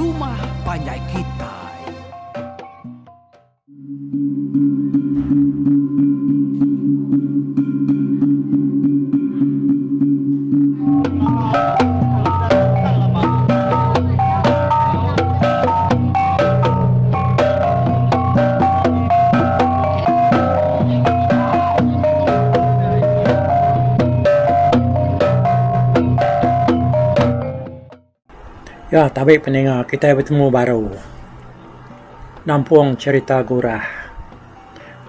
Rumah Panjai Kitai. Ya tabi peninga kitai betemu baru nampung cherita gurah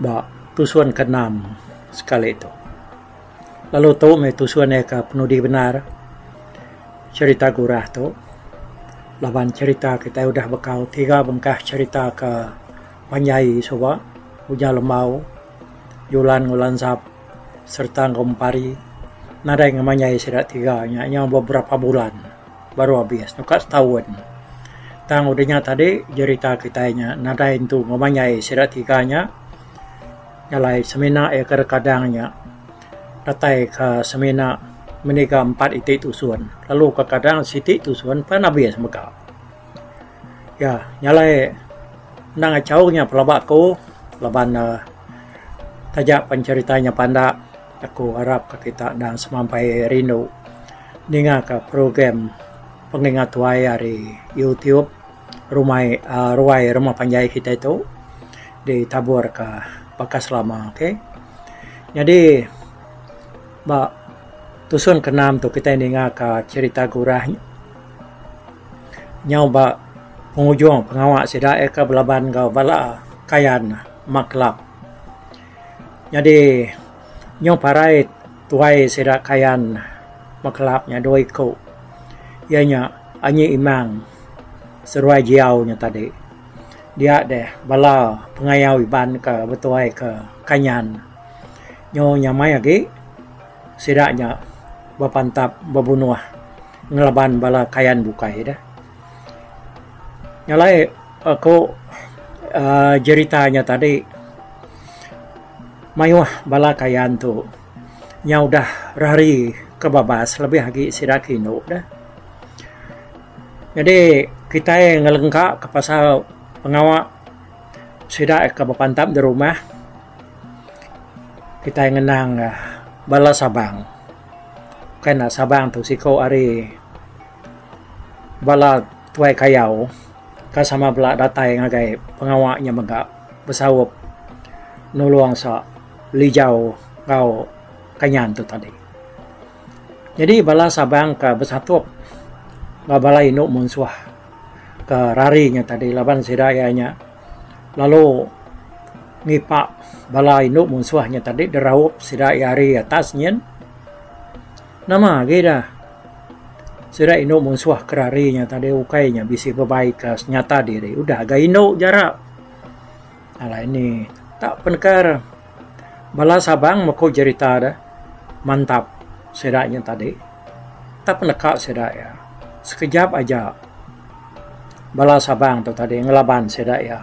ba tusun ke enam sekali tu. Lalu tu meh tusun iya ke penudi bendar cherita gurah tu laban cherita kitai udah bekau tiga bengkah cherita ke panjai suba ujan lembau julan enggau lansap sereta enggau empari nadai ngemanjai sida tiga nya nyau beberapa bulan baru abis nyuka setaun. Tang udah nya tadi jerita kitai nya nadai entu ngemanjai sida tiga nya alai semina iya kadang-kadang nya datai ka semina meniga empat iti tusun lalu kadang-kadang siti tusun pan abis mega. Ya nya alai endang achau nya pelaba aku laban ne taja pan cherita nya pandak aku arap ka kita endang semampai rindu ninga ka program pengingat tuai ari YouTube rumai uhh ruai rumah panjai kitai tu ditabur ka baka selama ok. Nyadi ba tusun ke enam tu kitai ninga ka cherita gurah nyau ba pengujung pengawa sida iya ke belaban enggau bala kayan maklab. Nyadi nyau parai tuai sida kayan maklab nya dua iku iya nya Anyi Imang seruai Jiau nya tadi. Dia deh bala pengayau Iban ke betuai ke Kanyan nyau nyamai agi sida nya bepantap bebunuh ngelaban bala kayan bukai deh. Nya alai aku uhh jerita nya tadi mayuh bala kayan tu nya udah rari ke babas lebih agi sida ke indu deh. Nyadi kitai ngelengka ke pasal pengawa sida ke bepantap da rumah kitai ngenang bala Sabang. Kai ne Sabang tu siko ari bala tuai kayau ka sama bela datai ngagai pengawa nya mega besaup nulung sa lijau enggau kanyan tu tadi. Nyadi bala Sabang ka besatup enggau bala indu munsuh ka rari nya tadi laban sida iya nya lalu ngipa bala indu munsuh nya tadi diraup sida iya ari atas nyin. Nama agi da sida indu munsuh ke rari nya tadi ukai nya bisi bebai ka senyata diri udah ga indu jara. Alai ni tak penekar bala Sabang meko jerita de mantap sida nya tadi. Tak peneka sida iya sekejap aja bala Sabang tu tadi ngelaban sida iya.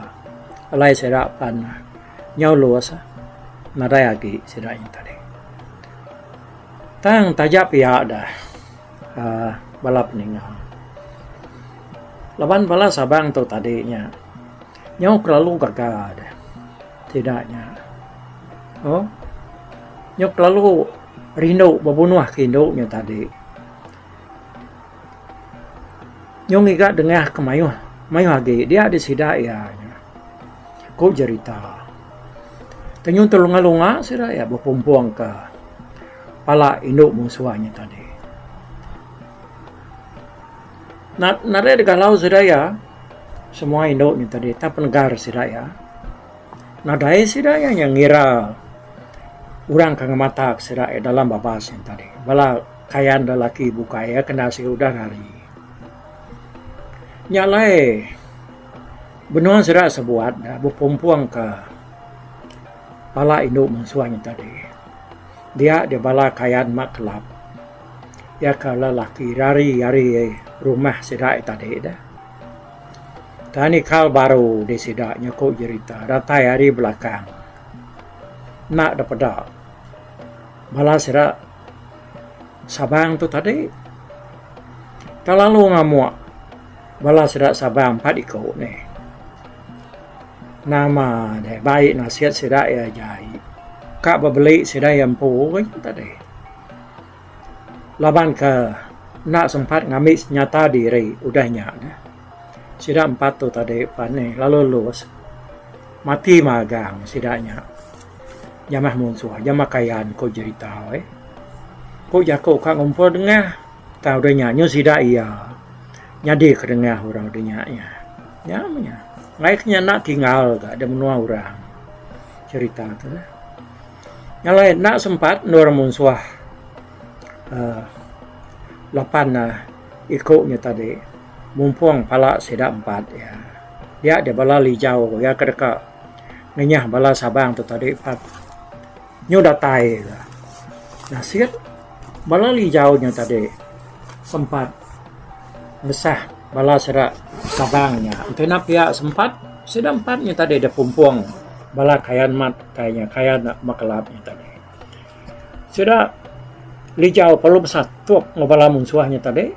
Alai sida pan nyau lus nadai agi sida nya tadi. Tang taja pia da uhh bala peninga. Laban bala Sabang tu tadi nya. Nyau kelalu gaga deh sida nya. Oh nyau kelalu rindu bebunuh ke indu nya tadi. Nyau ngiga dengah ke mayuh mayuh agi dia deh sida iya nya. Ku jerita. Tenyun telunga lunga sida iya bepumpung ke pala indu munsuh nya tadi. Nadai deh galau sida iya. Semua indu nya tadi tang penegar sida iya. Nadai sida iya nya ngira orang ke ngemata sida iya dalam babas nya tadi. Bala kayan lelaki bukai iya kena sida udah rari. Nya alai benung sida sebuat da bepumpung ka pala indu munsuh nya tadi. Dia deh bala kayan mak kelap iya ke lelaki rari ari rumah sida iya tadi deh. Tang nikal baru di sida nyeku jerita datai ari belakang. Enda da peda bala sida Sabang tu tadi telalu ngamuk. Bala sida Sabang empat iku nih. Nama deh bai nasit sida iya jai. Ka bebeli sida iya empu ke nya tadi. Laban ke enda sempat ngambi senyata diri udah nya neh. Sida empat tu tadi pan nih lalu lus mati magang sida nya. Jamah munsuh jamah kayan ku jerita weh. Ku jaku ka ngumpul dengah tang udah nya nyu sida iya nyadi ke dengah orang udah nya iya. Nya meh nya. Ngaih ke nya enda tinggal ga da menua orang cherita tu neh. Nya alai enda sempat endur munsuh uhh lapan iku nya tadi mumpung pala sida empat iya. Dia deh bala lijau iya ke deka ngenyah bala Sabang tu tadi pat nyu datai ga. Nasit bala lijau nya tadi sempat ngesah bala sida Sabang nya. Enti enda pia sempat sida empat nya tadi da pumpung bala kayan mat kai nya kayan makelap nya tadi. Sida lijau perlu besatup enggau bala munsuh nya tadi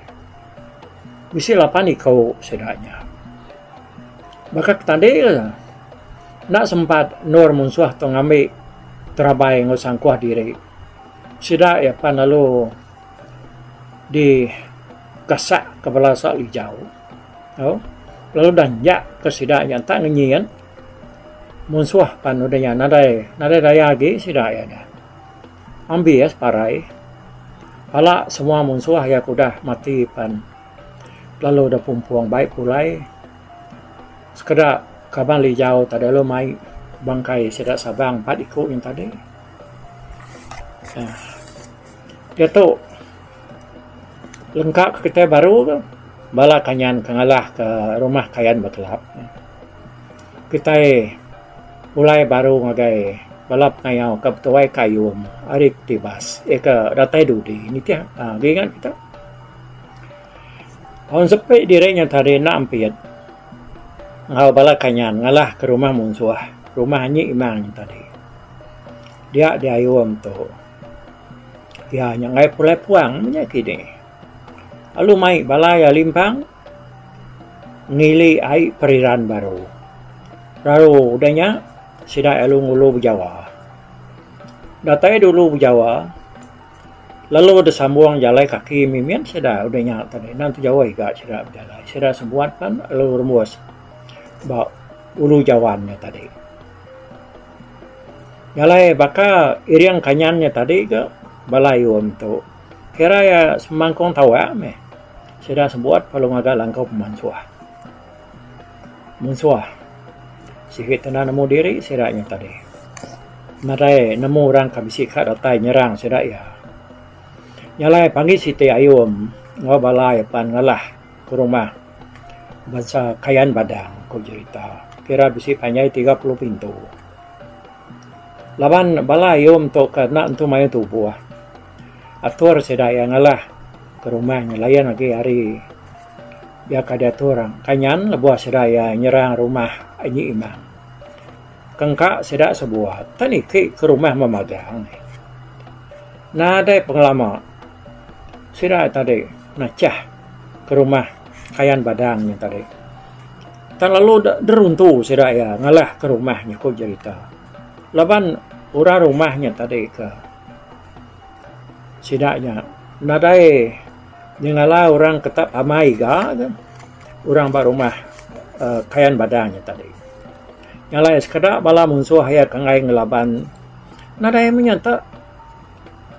bisi lapan iku sida nya. Baka ke tadi enda sempat endur munsuh tu ngambi terabai enggau sangkuh diri. Sida iya pan lalu di gasak ke bala sa lijau. Au lalu dah nyak ke sida nya tak ngenyit munsuh pan udah nya nadai nadai daya agi sida iya dah. Ambis parai pala semua munsuh iya ke udah mati pan lalu deh pumpung bai pulai sekeda kaban lijau tadi lalu mai bangkai sida Sabang empat iku nyin tadi. uhh Diatu lengka ke kitai baru tu bala kanyan ke ngalah ke rumah Kayan Bekelap. Kitai pulai baru ngagai bala pengayau ke betuai Kayum ari Tibas eh ke datai dudi nitih uhh agi ingat kita. Taun sepi diri nya tadi enda ampit enggau bala kanyan ngalah ke rumah munsuh rumah anyi imang nya tadi. Dia diayum tu iya nya ngagai pulai puang meh nya kini. Lalu mai bala iya limpang ngili ai periran baru. Lalu udah nya sida lalu ngulu bejawa. Datai dulu bejawa. Lalu deh sambung jalai kaki mimit sida udah nya tadi endang tu jauh iga sida bejalai. Sida sebuat pan lalu rembus ba ulu jawan nya tadi. Jalai baka iring kanyan nya tadi ga bala ayum tu kira iya semangkung tawak meh sida sebuat lalu ngaga langkau pemansuh. Munsuh sigi tanda nemu diri sida nya tadi. Nadai nemu orang ka bisi ka datai nyerang sida iya. Nya alai pagi siti ayum enggau bala iya pan ngalah ke rumah bansa Kayan Badang ku jerita kira bisi panjai 30 pintu. Laban bala ayum tu ka enda entu mayuh tubuh atur sida iya ngalah ke rumah nya lain agi ari Iya ka diatur Kanyan lebuh sida iya nyerang rumah Anyi Imang. Kengka sida sebuat tang niki ke rumah memagang. Nadai pengelama sida tadi nachah ke rumah Kayan Badang nya tadi. Tang lalu deruntu sida iya ngalah ke rumah nya ku jerita. Laban orang rumah nya tadi ke sida nya nadai Nyengala orang ke tak pamai ga ke orang ba rumah uhh Kayan Badang nya tadi. Nya alai sekeda bala munsuh iya ke enggai ngelaban nadai meh nya tak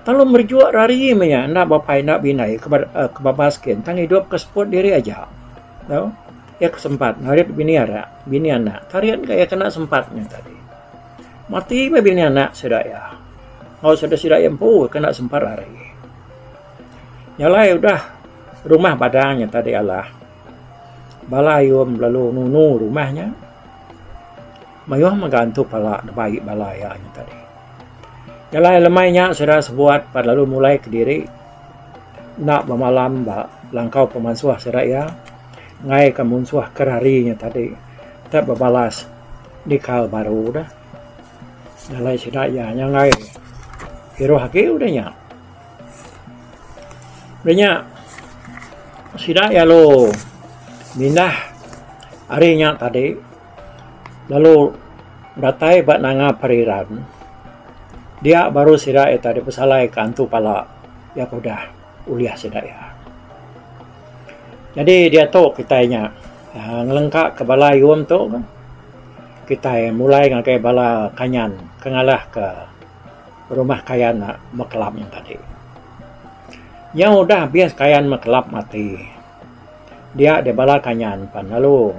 telu merejuk rari meh nya enda bapai enda bindai ke uhh ke babas kin tang idup ke seput diri aja. Tau iya ke sempat narit bini arak bini anak tarit ga iya kena sempat nya tadi. Mati meh bini anak sida iya enggau sida sida iya empu kena sempat rari. Nya alai udah rumah badang nya tadi alah. Bala ayum lalu nunu rumah nya. Mayuh mega antu pala da bai bala iya nya tadi. Nya alai lemai nya sida sebuat pan lalu mulai kediri enda bemalam ba langkau pemansuh sida iya enggai ka munsuh ke rari nya tadi te bebalas nikal baru deh. Nya alai sida iya nya enggai kiruh agi udah nya. Udah nya sida iya lalu. Mindah ari nya tadi lalu datai ba Nanga Periran dia baru sida iya tadi besalai ka antu pala iya ke udah ulih sida iya. Nyadi diatu kitai nya aaa ngelengka ka bala yum tu kitai mulai ngagai bala Kanyan ke ngalah ka rumah Kayan Mekelap nya tadi. Nyau udah abis Kayan Mekelap mati dia deh bala Kanyan pan lalu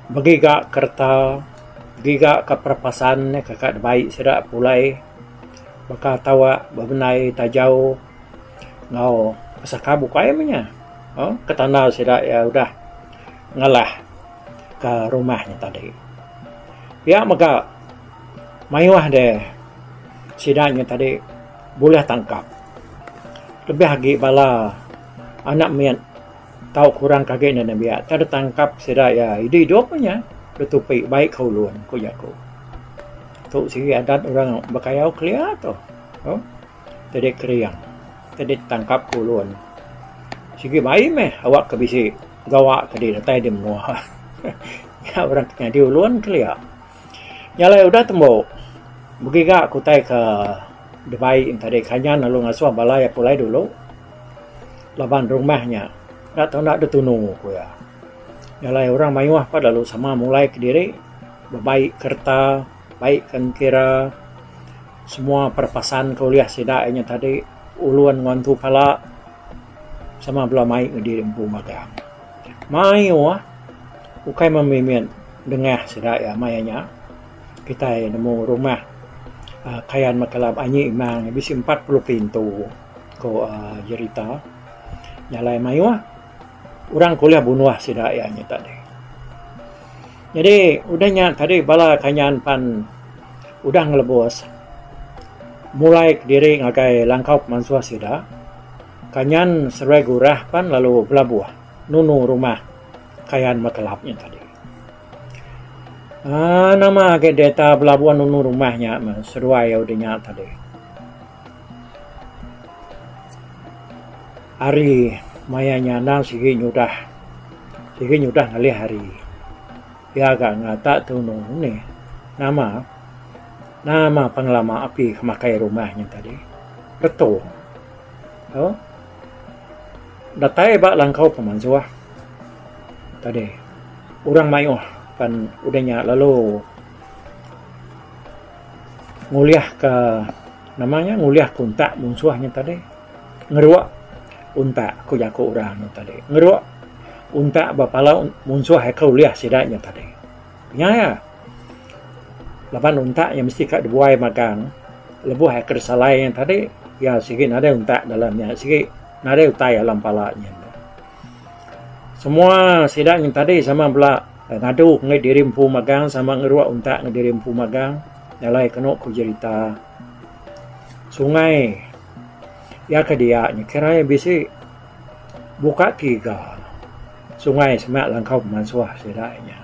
begiga kereta begiga ka perapasan ka ka dibai sida pulai baka tawak bebendai tajau enggau pesaka bukai meh nya uhh ke tanda sida iya udah ngalah ka rumah nya tadi. Pia mega mayuh deh sida nya tadi bulih tangkap lebih agi bala anak mit tau kurang ke agi ne nembiak tau ditangkap sida iya idup idup inya ditupi baik ke ulun ku jaku. Tu sigi adat orang bekayau kelia tu uhh ti kering ti ditangkap ke ulun. Sigi bai meh awak ke bisi gawa ke datai di menua. Nya orang ke nyadi ulun kelia. Nya alai udah tembu begiga ke utai ke dibai ne tadi kanyan lalu ngasuh bala iya pulai dulu laban rumah nya enda tau enda ditunu ku iya. Nya alai orang mayuh pun lalu sama mulai kediri bebai kereta bai ke engkira semua perepasan ke ulih sida inya tadi ulun enggau antu pala sama bela mai diri empu magang. Mayuh ukai memimit dengah sida iya maya nya kitai nemu rumah uhh Kayan Mekelap Anyi Imang bisi 40 pintu ku uhh jerita. Nya alai mayuh orang ke ulih bunuh sida iya nya tadi. Nyadi udah nya tadi bala Kanyan pan udah ngelebus mulai kediri ngagai langkau pemansuh sida. Kanyan seruai gurah pan lalu belabuh nunu rumah Kayan Mekelap nya tadi. Aaa nama agi data belabuh nunu rumah nya meh seduai udah nya tadi. Hari maya nya endang sigi nyudah sigi nyudah ngalih hari. Pia ga ngata tunu nih nama nama pengelama api ke makai rumah nya tadi retung. Tau datai ba langkau pemansuh tadi orang mayuh pan udah nya lalu ngulih ka nama nya ngulih ka untak munsuh nya tadi ngeruk untak ku jaku orang nya tadi ngeruk untak ba pala munsuh ke ulih sida nya tadi. Nya iya laban untak nya mesti ka dibuai magang lebuh iya ke disalai nya tadi iya sigi nadai untak dalam nya sigi nadai utai dalam pala nya. Semua sida nya tadi sama bela ngadu ngagai diri empu magang sama ngeruk untak ngagai diri empu magang jalai kenu ku jerita sungai iya ke dia nya kira iya bisi buka tiga sungai semak langkau pemansuh sida nya.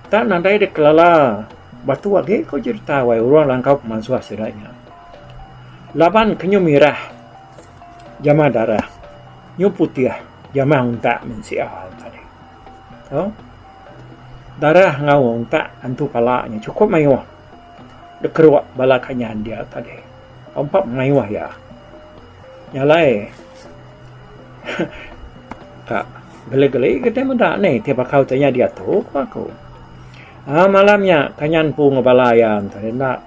Tak nadai dikelala batu agi ku jerita wai urang langkau pemansuh sida nya. Laban ke nyu mirah jamah darah nyu putih jamah untak mensia tadi. Tau darah enggau untak antu pala nya chukup mayuh dikeruk bala kanyan dia tadi. Empa mayuh iya. Nya alai ka geli-geli kitai meda nih ti bakal ti nya diatu ku aku. Aaa malam nya kanyan empu enggau bala iya enta enda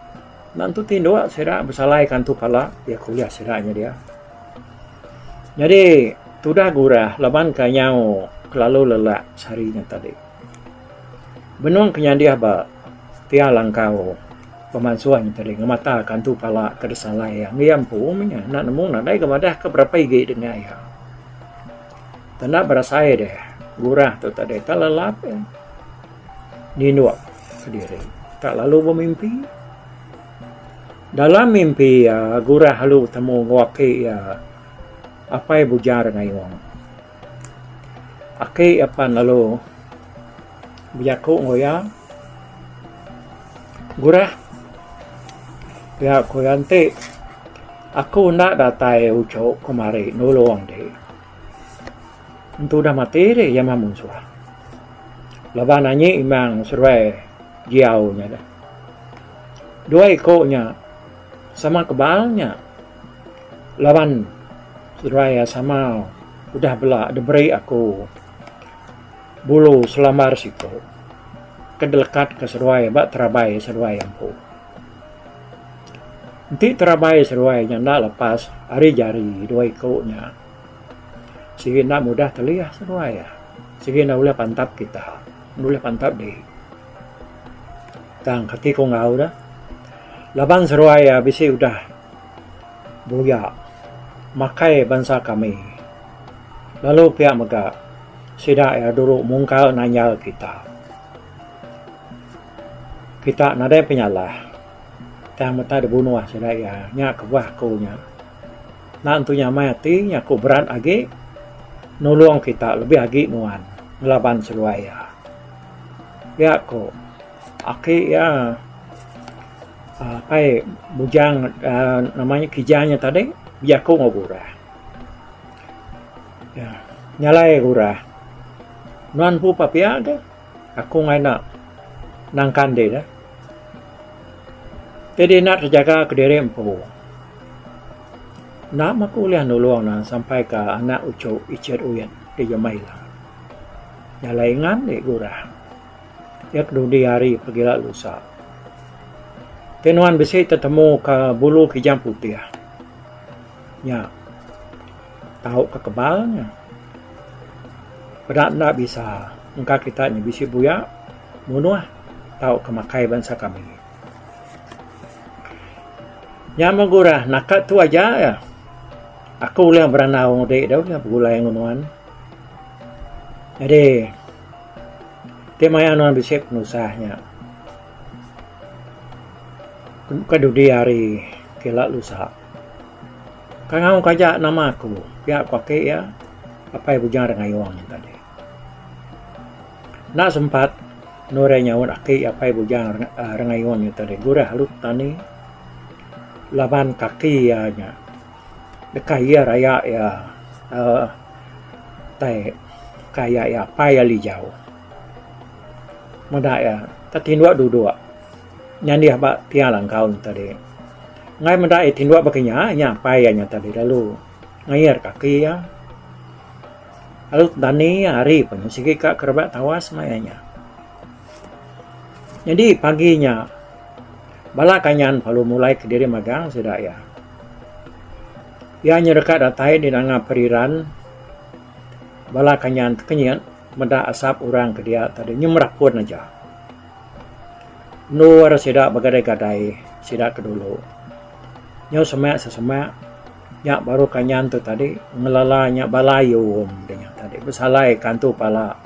nentu tinduk sida besalai ka antu pala iya ke ulih sida nya dia. Nyadi tudah gurah laban ka nyau kelalu lelak sehari nya tadi. Benung ke nyadih ba pia langkau pemansuh nya tadi ngemata ka antu pala ke disalai iya. Iya empu meh nya enda nemu nadai ga madah ka berapa igi dengah iya. Tanda berasai deh gurah tu tadi tak lelap iya ninduk kediri tak lalu bemimpi. Dalam mimpi iya gurah lalu betemu enggau aki iya Apai Bujar Ngayung. Aki iya pan lalu bejaku enggau iya, Gurah, pia ku iya enti aku enda datai uchu kemari nulung ti. Entu udah mati deh jamah munsuh. Laban anyi imang seruai jiau nya deh. Dua iku nya sama kebal nya laban seduai iya sama udah bela diberi aku bulu selambar siku ke dilekat ke seduai ba terabai seduai empu. Enti terabai seduai nya enda lepas ari jari dua iku nya. Sigi enda mudah telih seduai iya. Sigi enda ulih pantap kita. Enda ulih pantap diri. Tang kati ku enggau dah. Laban seduai iya bisi udah buya makai bansa kami. Lalu pia mega sida iya dulu mungkal nanyal kita. Kita nadai penyalah tang meta dibunuh sida iya. Nya kebuah aku nya. Enda entu nyamai ati nya ku berat agi nulung kita lebih agi nuan ngelaban seduai iya. Pia ku aki iya uhh apai bujang uhh nama nya kijang nya tadi bejaku enggau Gurah. Nya alai Gurah nuan empu pa pia ke aku enggai enda nangkan dih. Ti dih enda tejaga kediri empu. Enda meh aku ulih nulung ne sampai ka anak uchu ichet uit ti jemah ila. Jalai ngan di gurang. Iya kedudi hari pegila lusa. Ti nuan bisi tetemu ka bulu kijang putih nya tau ka kebal nya. Peda enda bisa engka kita nya bisi buya munuh tauka makai bansa kami. Nya meh gurah naka tu aja iya. Aku ulih berandau enggau dik deh ulih begulai enggau nuan. Nyadi ti maya nuan bisi penusah nya ke dudi hari kila lusa. Kangau ka aja nama aku pia ku aki iya apai Bujang Rengayong nya tadi. Enda sempat endur iya nyaut aki apai Bujang Rengayong nya tadi gurah alu tani laban kaki iya nya deka iya raya iya uhh tai kai iya apai iya lijau. Meda iya tetinduk duduk nyandih ba tiang langkau ne tadi. Enggai meda iya tinduk baka nya, nya apai iya nya tadi lalu ngair kaki iya. Lalu dani hari pun sigi ka kerebak tawas maya nya. Nyadi pagi nya bala kanyan perlu mulai kediri magang sida iya. Iya nya deka datai di nanga periran bala kanyan tekenyit meda asap orang ke dia tadi nyu merapun aja. Endur sida begadai-gadai sida ke dulu. Nyau semak sesemak nya baru kanyan tu tadi ngelala nya bala ayum deh nya tadi besalai ka antu pala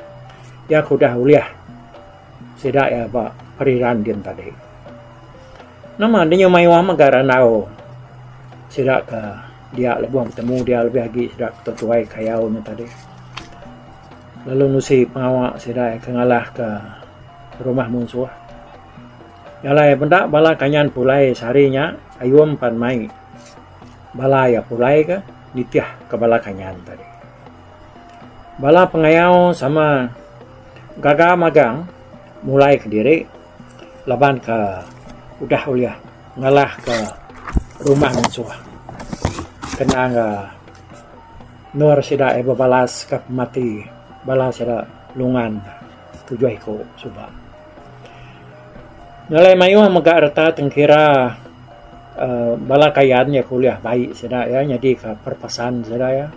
iya ke udah ulih sida iya ba periran din tadi. Nama deh nyau mayuh mega randau sida ke dia lebuh betemu dia lebih agi sida ke tuai kayau nya tadi lalu nusi pengawa sida ke ngalah ka rumah munsuh. Jalai meda bala kanyan pulai sehari nya ayum pan mai bala iya pulai ka nitih ka bala kanyan tadi. Bala pengayau sama gaga magang mulai kediri laban ka udah ulih ngalah ka rumah munsuh kena endur sida iya bebalas ka pemati bala sida lungan tujuh iku suba. Ngalai mayuh mega reta tengkira uhh bala kayan iya ke ulih bai sida iya nyadi ka perpasan sida iya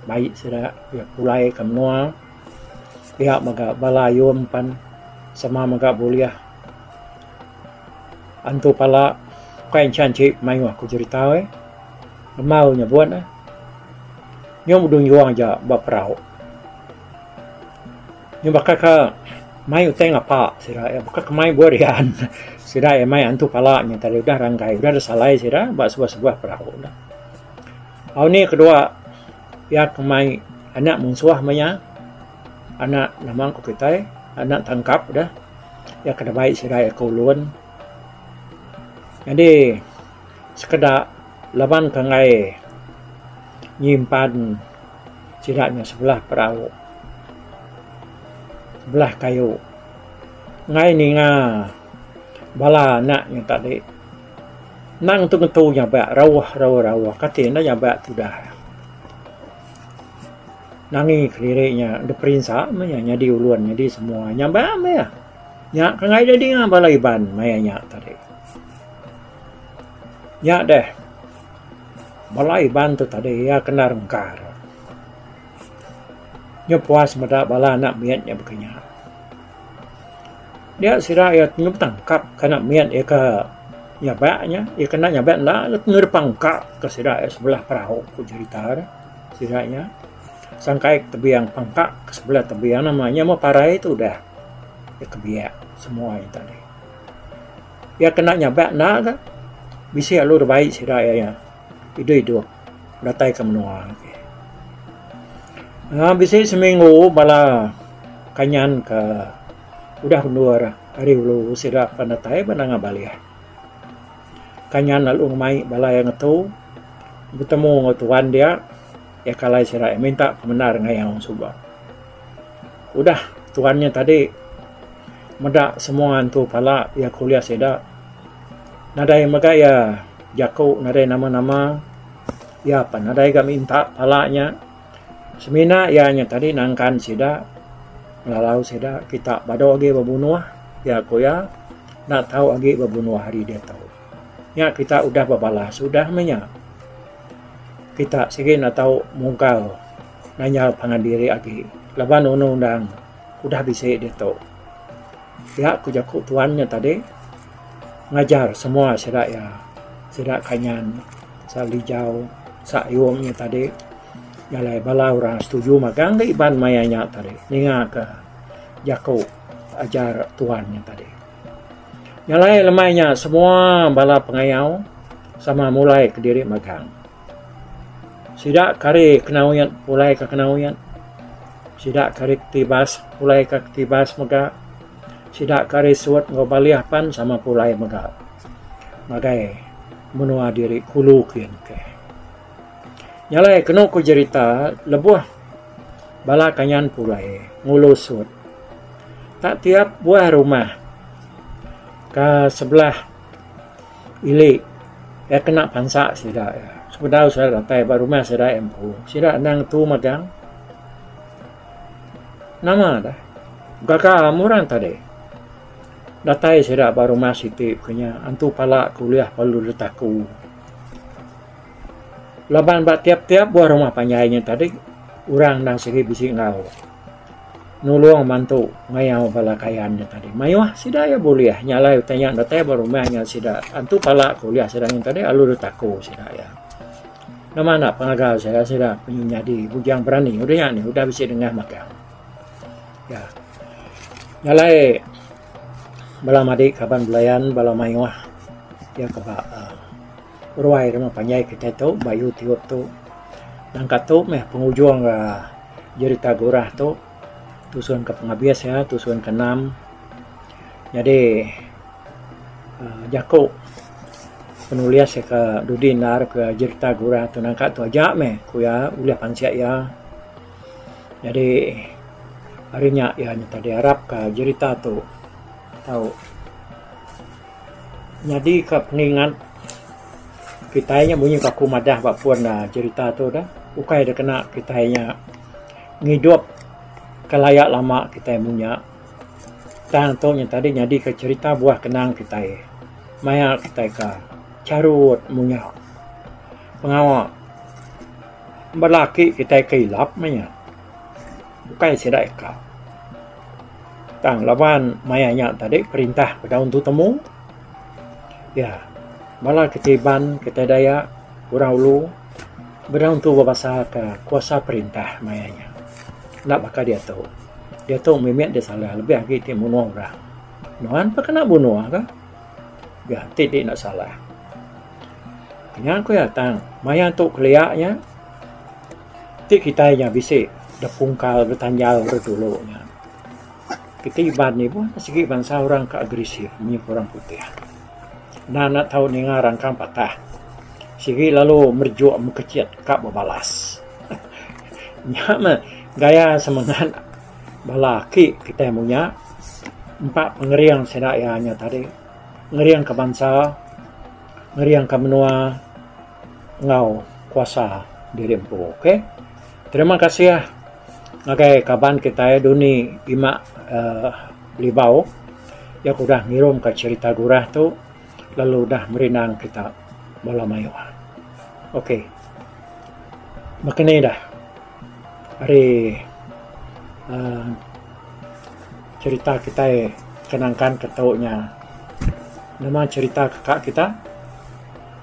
bai sida iya pulai ka menua pia mega bala ayum pan sama mega bulih antu pala kai enchan chi mayuh ku jerita eh lemau nyebut eh nyau bedunjung aja ba perau. Nya baka ka mai utai ngapa sida iya baka ke mai buah rian sida iya mai antu pala nya tadi udah rangkai udah disalai sida ba sebuah sebuah perau ne. Au ni kedua iya ke mai anak munsuh meh iya anak nama ku kitai anak tangkap deh iya ke dibai sida iya ke ulun. Nyadi sekeda laban ke enggai nyimpan sida nya sebelah perau. Sebelah kayu. Enggai ninga bala anak nya tadi. Endang ngetu ngetu nyabak rauh rauh rauh kati enda nyabak tudah. Nangi kediri nya diperinsa meh nya nyadi ulun nyadi semua nyabak meh iya. Nya ke enggai deh dinga bala Iban maya nya tadi. Nya deh bala Iban tu tadi iya kena rengkar. Nya puas meda bala anak mit nya baka nya. Dia sida iya nyu betangkap ke anak mit iya ke nyabak nya. Iya ke enda nyabak enda nyu dipangka ke sida iya sebelah perau ku jerita ne sida nya. Sangkai ke tebing pangka ke sebelah tebing nama nya meh parai tu udah. Iya ke biak semua nya tadi. Iya ke enda nyabak enda ga bisi lalu dibai sida iya idup-idup datai ke menua. Aaa bisi seminggu bala kanyan ke udah endur ari ulu sida pan datai ba Nanga Balih. Kanyan lalu ngemai bala iya ngetu betemu enggau tuan dia iya ke alai sida minta pemendar ngayau suba. Udah tuan nya tadi meda semua antu pala iya ke ulih sida nadai mega iya jaku nadai nama-nama. Iya pan nadai ga minta pala nya. Semina iya nya tadi nangkan sida ngelalau sida kita badu agi bebunuh pia ku iya enda tau agi bebunuh ari diatu. Nya kita udah bebalas udah meh nya. Kita sigi enda tau mungkal nanyal pangan diri agi laban undang-undang udah bisi diatu. Pia ku jaku tuan nya tadi ngajar semua sida iya sida kanyan. Sa Lijau, Sa Yong nya tadi jalai bala orang setuju magang ga Iban maya nya tadi ninga ka jaku ajar tuan nya tadi. Jalai lemai nya semua bala pengayau sama mulai kediri magang. Sida kari Kenawit pulai ka Kenawit, sida kari Ketibas pulai ka Ketibas mega, sida kari Sut enggau Balih pan sama pulai mega ngagai menua diri kulu kin ke. Nya alai kenu ku jerita lebuh bala kanyan pulai ngulu sut tak tiap buah rumah ka sebelah ili iya kena pansa sida iya. Sebedau sida datai ba rumah sida iya empu sida endang ngetu magang. Nama deh gaga murang tadi. Datai sida ba rumah siti ku nya antu pala ke ulih perlu ditaku. Laban ba tiap-tiap buah rumah panjai nya tadi orang endang sigi bisi enggau nulung mantu ngayau bala kayan nya tadi. Mayuh sida iya bulih nya alai utai nya datai ba rumah nya sida antu pala ke ulih sida nya tadi lalu ditaku sida iya. Nama enda pengaga sida sida nyadi bujang berani udah nya nih udah bisi dengah magang. Ya. Nya alai bala madi kaban belayan bala mayuh iya ke ba uhh ruai rumah panjai kitai tu ba YouTube tu. Nangka tu meh pengujung uhh jerita gurah tu tusun ke pengabis iya tusun ke enam. Nyadi uhh jaku penulis iya ke dudi endar ke jerita gurah tu nangka tu aja meh ku iya ulih pansik iya. Nyadi ari nya iya nyata diarap ka jerita tu tau nyadi ka pengingat kitai nya munyi ku aku madah ba pun jerita tu dah ukai da kena kitai nya ngidup ka laya lama kitai munya tang tu nya tadi nyadi ka cerita buah kenang kitai maya kitai ka charut munya pengawa. Bala aki kitai ke ilap meh nya. Ukai sida ika. Tang laban maya nya tadi perintah bedau entu temu. Iya bala kitai Iban kitai Dayak orang ulu bedau entu bebasa ka kuasa perintah maya nya. Enda baka diatu. Diatu mimit deh salah lebih agi ti munuh orang. Nuan pun kena bunuh ka. Ga ti ti enda salah. Nya ku iya tang maya tu kelia nya ti kitai nya bisi da pungkal da tanjal da dulu nya. Kiti Iban ni pun sigi bansa orang ke agresif nyi orang putih. Enda ne tau ninga rangkang patah sigi lalu merejuk mekechit ka bebalas. Nya meh gaya semengat. Bala aki kitai munya empa pengering sida iya nya tadi ngering ka bansa ngering ka menua enggau kuasa diri empu ok. Terima kasih ngagai kaban kitai duni ima uhh Libau iya ke udah ngirum ka cherita gurah tu lalu udah merindang kita bala mayuh. Ok. Baka ni dah. Ari uhh cherita kitai ke nangkan ke tu nya nama cherita kaka kita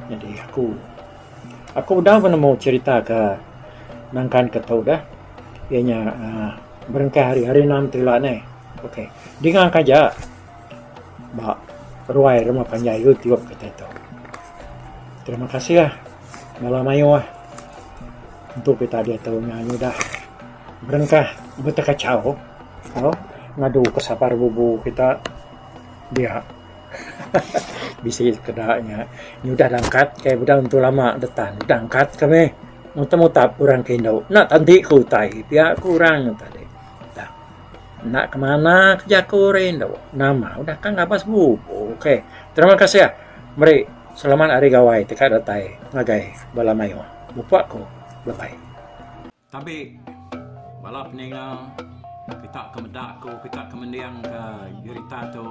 nyadi aku. Aku udah menemu cherita ke nangkan ke tu deh iya nya uhh berengkah ari hari enam ti ila neh. Ok dinga ka aja ba ruai rumah panjai YouTube kitai tu. Terima kasih bala mayuh. Entu kita diatu nya nyudah berengkah betekachau tau ngadu ke sabar bubu kita dia bisi sekeda nya nyudah dangkat kai beda entu lama detan dangkat ka meh mutap mutap orang ke indu enda tanti ku utai pia ku orang nya tadi. Enda ke mana ke jaku orang indu nama udah ka ngabas bubu okay. Terima kasih meri selamat hari gawai ti ka datai ngagai bala mayuh. Mupuk ku bebai. Tabi bala peninga kita ke meda aku kita ke mending ke jerita tu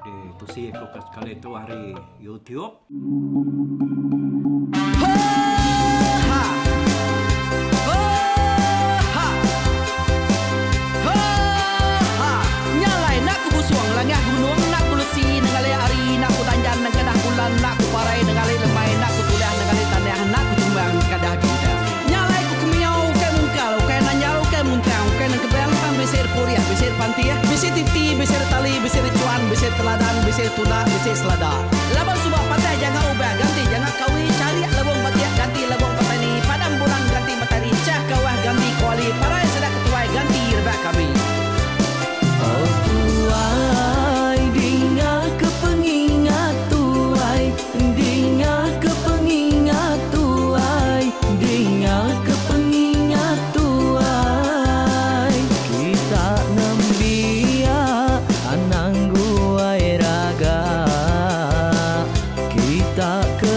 di tusi aku ke sekali tu ari YouTube. Oh tuai dinga ke pengingat tuai dinga ke pengingat tuai dinga ke pengingat tuai kita nembiak anang guai raga kita ke.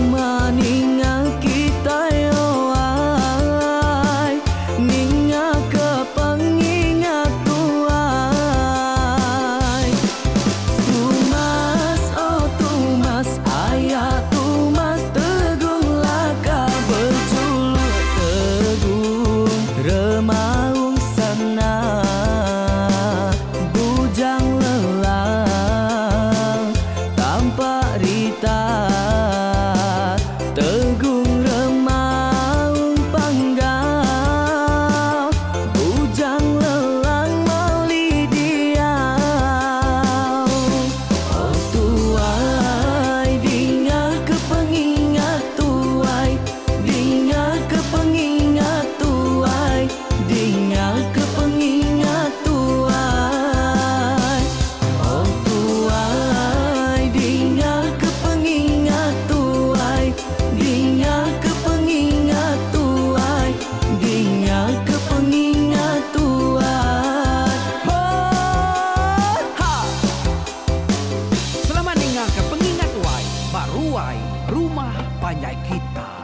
Sama ninga kitai oh ai Ninga ke pengingat tuai Tumas oh Tumas aya Tumas Tegung Laka bejuluk Tegung Remaung Sana Bujang Lelang Tampak Rita Tegung Remaung Panggau Bujang Lelang Mali Diau Oh tuai dinga ke pengingat tuai Dinga ke pengingat tuai Dinga ke pengingat tuai Oh tuai dinga ke pengingat tuai Dinga ke pengingat tuai Dinga ke pengingat tuai Ho ha Selamat ninga ke pengingat tuai ba ruai rumah panjai kita.